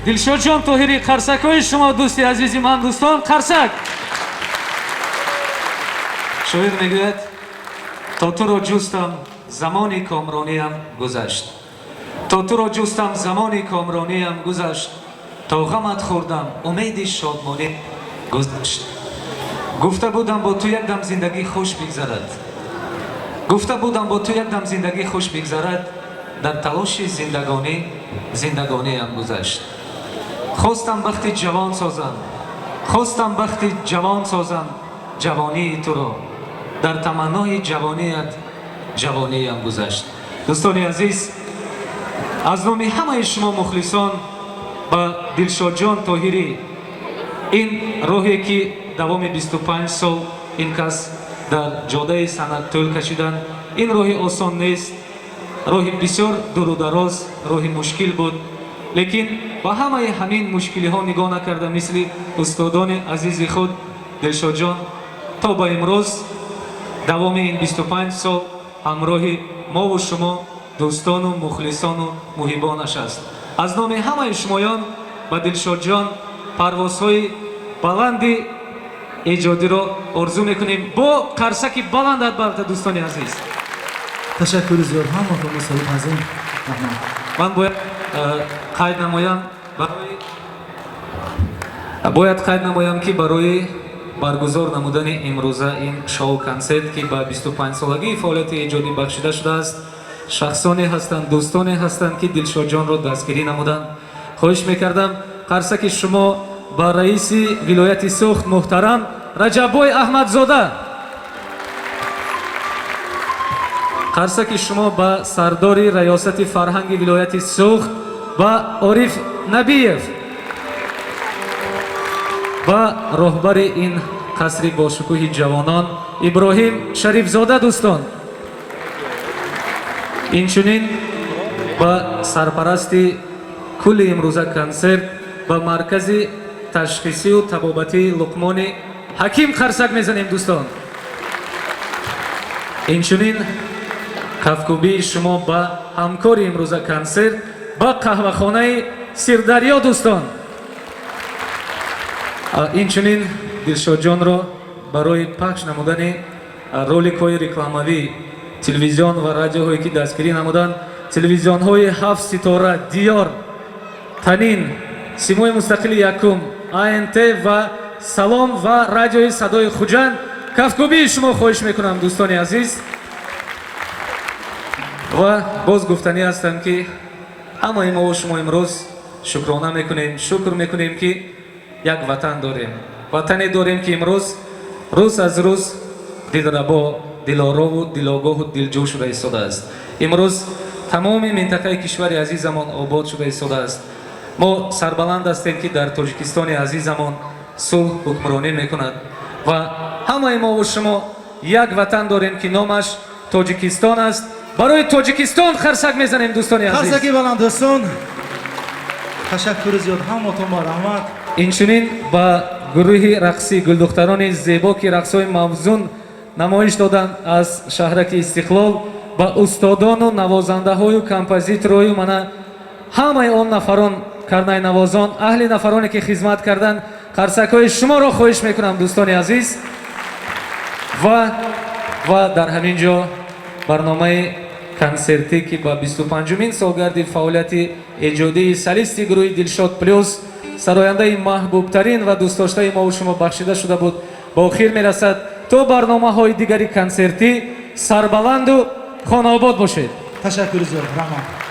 Дилшодҷон Тоҳирӣ, қарсакҳои шумо, дӯсти азизи ман, дӯстон, қарсак. Шоир мегӯяд: то туро ҷустам, замони комрониям гузашт, то туро ҷустам, замони комрониям гузашт, то ғамат хӯрдам, умеди шодмонӣ гузашт. Гуфта будам, бо ту як дам зиндагӣ хуш бигзарад, гуфта будам, бо ту як дам зиндагӣ хуш бигзарад, дар талоши зиндагонӣ зиндагониам гузашт. Хостам бахти ҷавон созам, хостам бахти ҷавон созам ҷавонии туро, дар таманнои ҷавоният ҷавониам гузашт. Дӯстони азиз, аз номи ҳамаи шумо мухлисон ба Дилшодҷон Тоҳирӣ, ин роҳе ки давоми 25 сол ин кас дар ҷодаи санъат тӯл кашиданд, ин роҳи осон нест, роҳи бисёр дуру дароз, роҳи мушкил буд, лекин ба ҳамаи ҳамин мушкилиҳо нигоҳ накарда, мисли устодони азизи худ Дилшодҷон то ба имрӯз давоми ин 25 сол ҳамроҳи мову шумо дӯстону мухлисону муҳибонаш аст. Аз номи ҳамаи шумоён ба Дилшодҷон парвозҳои баланди эҷодиро орзу мекунем бо қарсаки баланд, албатта, дӯстони азиз. Ташаккури зиёд, ҳаматон салом азим, раҳмат. Ман бояд қайд намоям, бояд қайд намоям, ки барои баргузор намудани имрӯза ин шоу консерт, ки ба 25-солагии фаъолияти эҷодӣ бахшида шудааст, шахсоне ҳастанд, дӯстоне ҳастанд, ки Дилшодҷонро дастгирӣ намуданд. Хоҳиш мекардам, қарсаки шумо ба раиси вилояти Суғд муҳтарам Раҷаббой Аҳмадзода, қарсаки шумо ба сардори раёсати фарҳанги вилояти Суғд, ба Ориф Набиев, ба роҳбари ин қасри бошукӯҳи ҷавонон Иброҳим Шарифзода, дӯстон, инчунин ба сарпарасти кулли имрӯза консерт, ба маркази ташхисию табобатии Луқмони Ҳаким қарсак мезанем, дӯстон. Инчунин кафкӯбии шумо ба ҳамкори имрӯза консерт, ба қаҳвахонаи Сирдарё, дӯстон. Инчунин Дилшодҷонро барои пахш намудани роликҳои рекламавӣ телевизион ва радиоҳое ки дастгирӣ намуданд, телевизионҳои Ҳафт Ситора, Диёр, Танин, Симои мустақили якум, АНТ ва Салом ва радиои Садои Хуҷанд кафкӯбии шумо хоҳиш мекунам, дӯстони азиз. Ва боз гуфтанӣ ҳастам, ки ҳамаи мову шумо имрӯз шукрона мекунем, шукр мекунем, ки як ватан дорем, ватане дорем, ки имрӯз рӯз аз рӯз дилрабо, дилорову дилогоҳу дилҷӯ шуда истодааст. Имрӯз тамоми минтақаи кишвари азизамон обод шуда истодааст. Мо сарбаланд ҳастем, ки дар Тоҷикистони азизамон сулҳ ҳукмронӣ мекунад ва ҳамаи мову шумо як ватан дорем, ки номаш Тоҷикистон аст. Барои Тоҷикистон қарсак мезанем, дӯстони азиз. Қарсаки баланд, дӯстон, ташаккури зиёд, ҳаматон ба раҳмат. Инчунин ба гурӯҳи рақсии гулдухтарони зебо, ки рақсҳои мавзун намоиш доданд аз шаҳраки Истиқлол, ба устодону навозандаҳою композиторою мана ҳамаи он нафарон, карнайнавозон, аҳли нафароне ки хизмат карданд, қарсакҳои шуморо хоҳиш мекунам, дӯстони азиз. Ва дар ҳамин ҷо барномаи консертӣ, ки ба 25-умин солгарди фаъолияти эҷодии солисти гурӯҳи Дилшод Плюс, сарояндаи маҳбубтарин ва дӯстдоштаи мову шумо бахшида шуда буд, ба охир мерасад. То барномаҳои дигари консертӣ сарбаланду хонаобод бошед. Ташаккури зиёд, раҳмат.